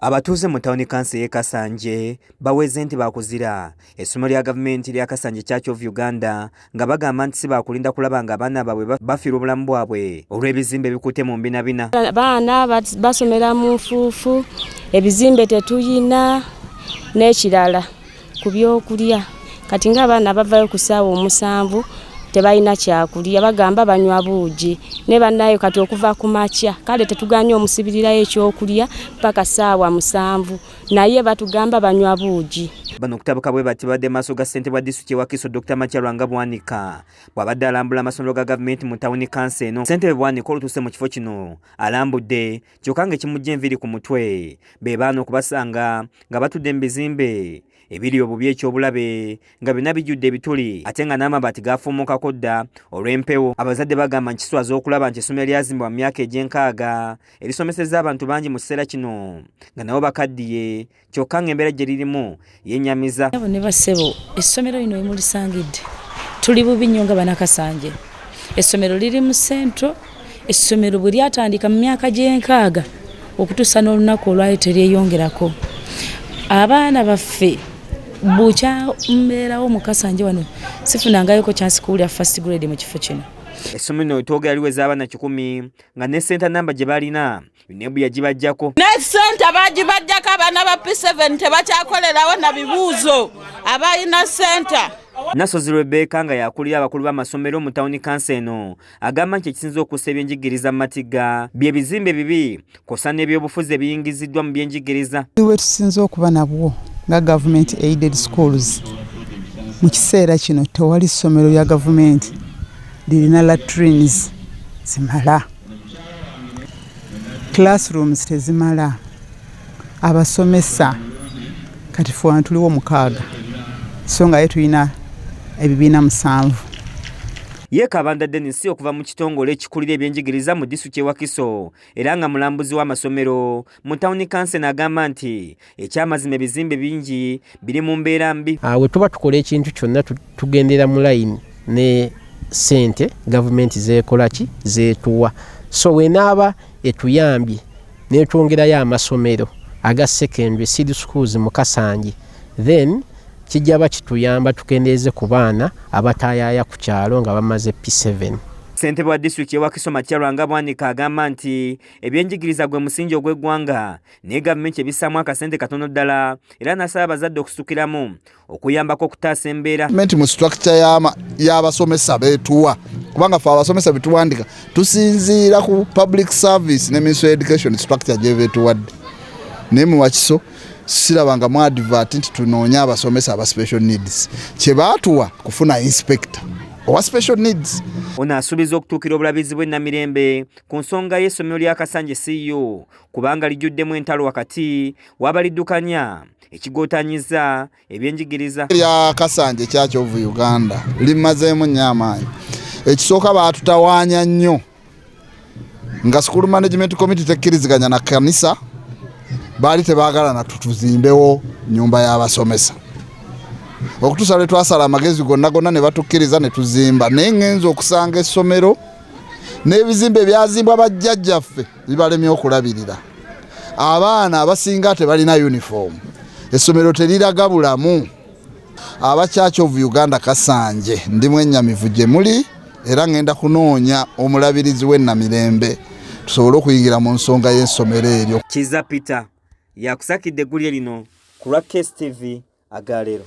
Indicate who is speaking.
Speaker 1: Abatuuze mu tawuni kanso ey'e Kasanje baweze nti baakuzira essomero lya gavumenti erya Kasanje Church of Uganda nga bagamba nti si baakulinda kulaba nga abaana baabwe bafiirwa obulamu bwabwe olw'ebizimbe ebikutte mu mbinabina.
Speaker 2: Abaana basomera mu nfuufu, ebizimbe tetuyina n'ekirala ku byokulya. Kati ng'abaana bavayo ku ssaawa 7 tebalina kyakulya, bagamba banywa buugi ne bannayo. Kati okuva ku makya kale tetuganye omusibirirayo ekyokulya paka ssaawa 7, naye batugamba banywa buugi.
Speaker 1: Bano okutabuka bwe bati babadde maaso ga ssentebe wa disitulikiti y'e Wakiso, Dr. Matia Lwanga Bwanika, bw'abadde alambula amasomero ga gavumenti mu tawuni kanso eno. Ssentebe Bwanika olutuuse mu kifo kino alambudde, kyokka ng'ekimujja enviiri ku mutwe be baana okubasanga nga batudde mu bizimbe ebiri obubi eky'obulabe, nga byonna bijjudde ebituli ate nga n'amabaati gaafuumukako dda olw'empewo. Abazadde bagamba nti kiswaza okulaba nti essomero lyazimbibwa mu myaka egy'enkaaga erisomesezza abantu bangi mu kiseera kino nga nabo bakaddiye, kyokka ng'embeera gye lirimu yennyamiza.
Speaker 3: Ne bassebo, essomero lino wemulisangidde tuli bubi nnyo nga Banakasanje. Essomero liri mu central. Essomero bwe lyatandika mu myaka gy'enkaaga okutuusa n'olunaku olwali teryeyongerako. Abaana baffe bukya mbeerawo mu Kasanje wano sifunangayoko chance kuwulira first grade mu kifo kino.
Speaker 1: Essomero twogera liweza abaana 100 nga ne center namba gye balina UNEB yagibajjako.
Speaker 4: Ne center bagibajjako. Abaana ba P7 tebakyakolerawo na bibuuzo abalina center.
Speaker 1: Nasozi Rebecca nga yakulira abakulu b'amasomero mu tawuni kanso eno agamba nti ekisinza okussa ebyenjigiriza mu matigga bye bizimbe bibi kw'ossa n'ebyobufuzi ebiyingiziddwa mu byenjigiriza.
Speaker 5: Bwe tusinze okuba nabwo nga government aided schools, mu kiseera kino tewali ssomero lya gavumenti lirina latrines zimala, classrooms tezimala, abasomesa kati fe wano tuliwo 6, so nga ye tulina ebibiina 7.
Speaker 1: Ye Kabanda Denis okuva mu kitongole ekikulira ebyenjigiriza mu disitulikiti y'e Wakiso era nga mulambuzi w'amasomero mu tawuni kanso agamba nti ekyamazima ebizimbe bingi biri mu mbeera mbi.
Speaker 6: We tuba tukola ekintu kyonna tugendera mu layini ne sente gavumenti zeekola ki zeetuwa. So wenaaba etuyambye netwongerayo amasomero aga secondary seed schools mu Kasanje, then kijja ba kituyamba tukendeeze ku baana abataayaaya ku kyalo nga bamaze P7.
Speaker 1: Ssentebe wa disitulikiti y'e Wakiso, Matia Lwanga Bwanika, agamba nti ebyenjigiriza gwe musingi ogw'eggwanga, naye gavumenti ebissaamu akasente katono ddala, era n'asaba abazadde okusitukiramu okuyambako okutaasa embeera.
Speaker 7: Gavumenti mu structure y'abasomesa beetuwa, kubanga fe abasomesa betuwandika tusinziira ku public service ne Ministry of Education structure gyebeetuwadde, naye mu Wakiso sirabanga mu advert nti tunoonye abasomesa aba special needs. Kye baatuwa kufuna inspector owa special needs.
Speaker 1: Ono asuubiza okutuukira obulabizi bw'e Namirembe ku nsonga y'essomero lya Kasanje CU, kubanga lijjuddemu entalo wakati w'abaliddukanya ekigootanyiza ebyenjigiriza.
Speaker 7: Lya Kasanje Church of Uganda limazeemu nnyo amaanyi. Ekisooka, baatutawaanya nnyo nga school management committee tekkiriziganya na kanisa. Baali tebaagala na tutuzimbewo nyumba y'abasomesa okutuusa lwe twasala amagezi gonna gonna ne batukkiriza ne tuzimba, naye ŋŋenza okusanga essomero n'ebizimbe ebyazimbwa bajjajjaffe bibalemye okulabirira. Abaana abasinga tebalina uniform, essomero teriraga bulamu. Aba Church of Uganda Kasanje, ndi mwennyamivu gye muli era ŋŋenda kunoonya omulabirizi w'e Namirembe tusobole okuyingira mu nsonga y'essomero eryo.
Speaker 1: Kiza Peter yakusakidde eggulire lino ku lwa KSTV agaleero.